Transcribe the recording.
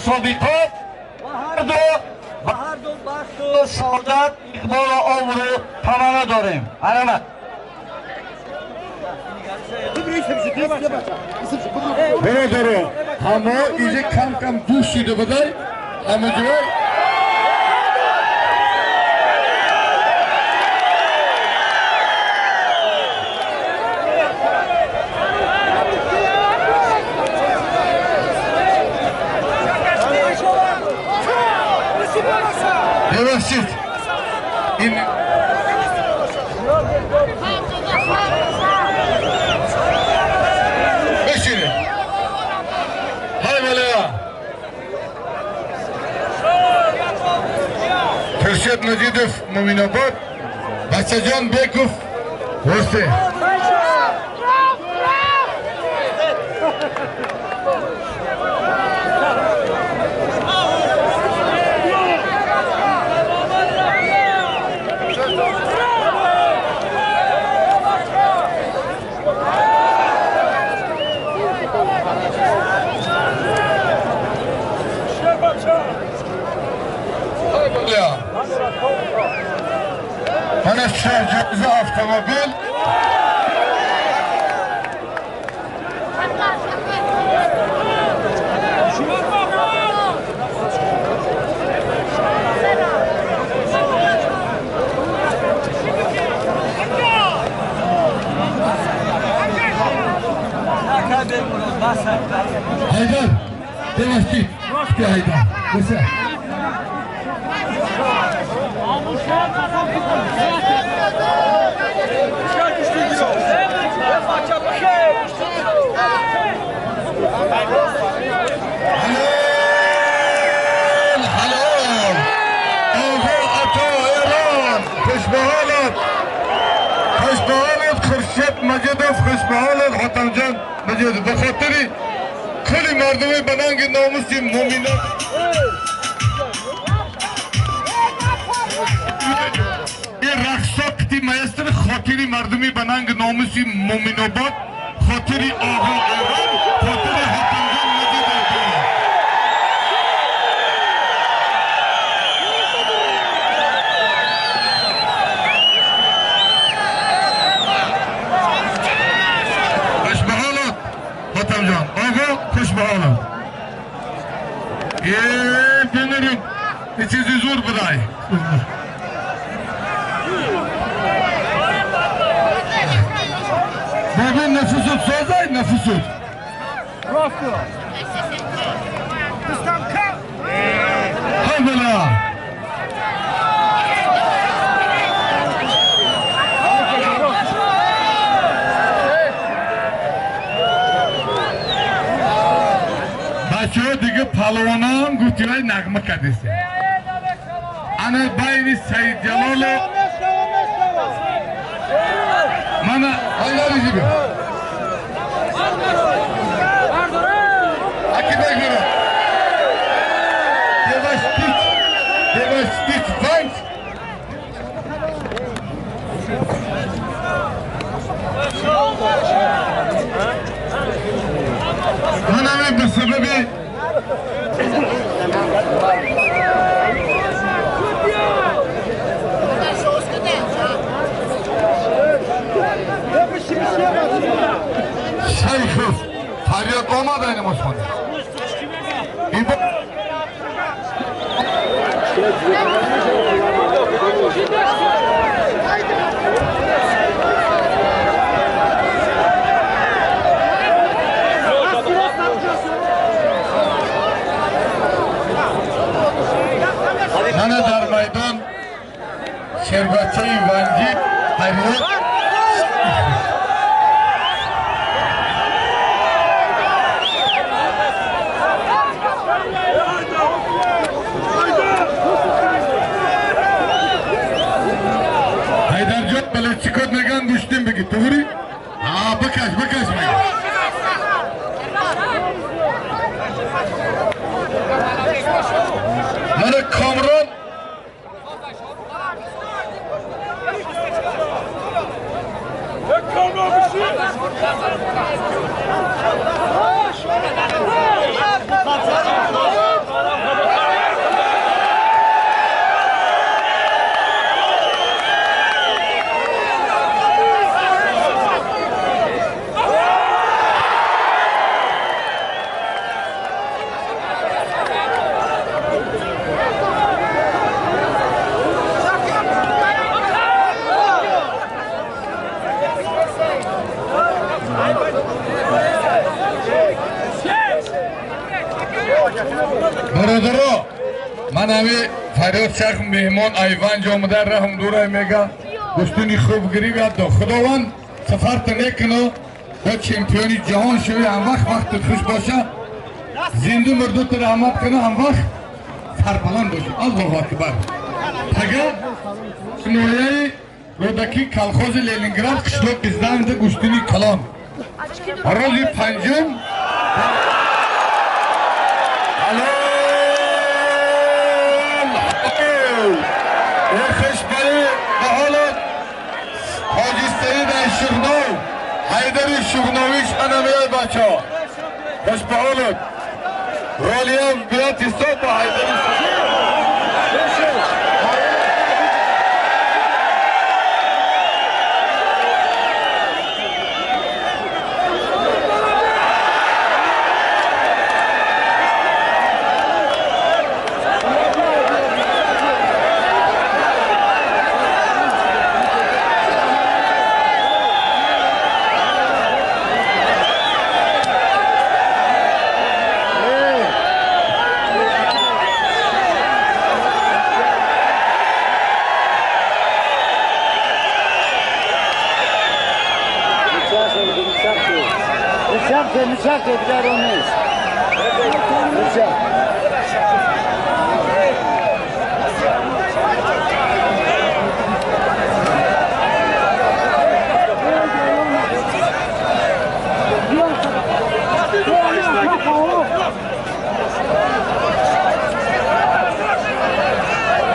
Собиқот ва ҳарду бахту саодат, иқболу обрӯ таманно дорем. Арамат. Бародаро, ҳамо иҷа кам-кам дӯш шида будай, ҳамаҷой бебахшид. Ин бешинед. Ҳай балая. Хуршед Маҷидов, Муминобод, Бачаҷон Беков, Восе. Мана шарҷоиза автомобил. Ҳайдар, бебахшид, Ҳайдар. Боша. Halol, halol. Оғо Ато Эрон, хушбаҳолат. Хушбаҳолат Хуршед Маҷидов, хушбаҳолат Ҳотамҷон Маҷидов. Ба хотири кулли мардуми ба нанги номуси муъминон ин рақсо қити маэстро хотири мардуми ба нанги номуси Муъминобод, хотири Оғо Эрон, хотири Ҳотамҷон Маҷидов. Хушбаҳолат, Ҳотамҷон. Оғо, хушбаҳолат. Е, бинерин, чизи зур будай. Бобин нафусут созай, нафусут. Ҳай бала. Бачаҳо дига палвонам гуфтиҳои нағма кардеса. Ана байни Саидҷалолу мана ҳайдариҷиби. Акибек мира. Деваштич, Деваштич Ванч. Манаме ба сабаби Шайхов фарёд омад ай намозхона. Мана дар майдон шербачаи Ванҷӣ фарёд. Ҳайдарҷон, балачикот меган гӯштим бигӣ, туғри? А, бикаш, бикаш мега. Мана Комрон. Бародаро, ман ҳами Фарёд Шайх меҳмон Айванҷ омада, раҳм дурай мега, гӯштуни хуб гириб до. Худованд сафарта некуно, бо чемпиони ҷаҳон шуви, ҳам вақт вақтат хуш боша, зинду мурдута раҳмат куна, ҳам вақт сарбаланд бошӣ. Аллоҳу акбар. Пага ноҳияи Рӯдакӣ, колхози Ленинград, қишлоқ Изданда гӯштуни калон. Рӯзи панҷум Ҳайдари Шуғнович ана меояд, бачаҳо. Хуш ба ҳолат. Ролиям биёд ҳисоб ба Ҳайдари.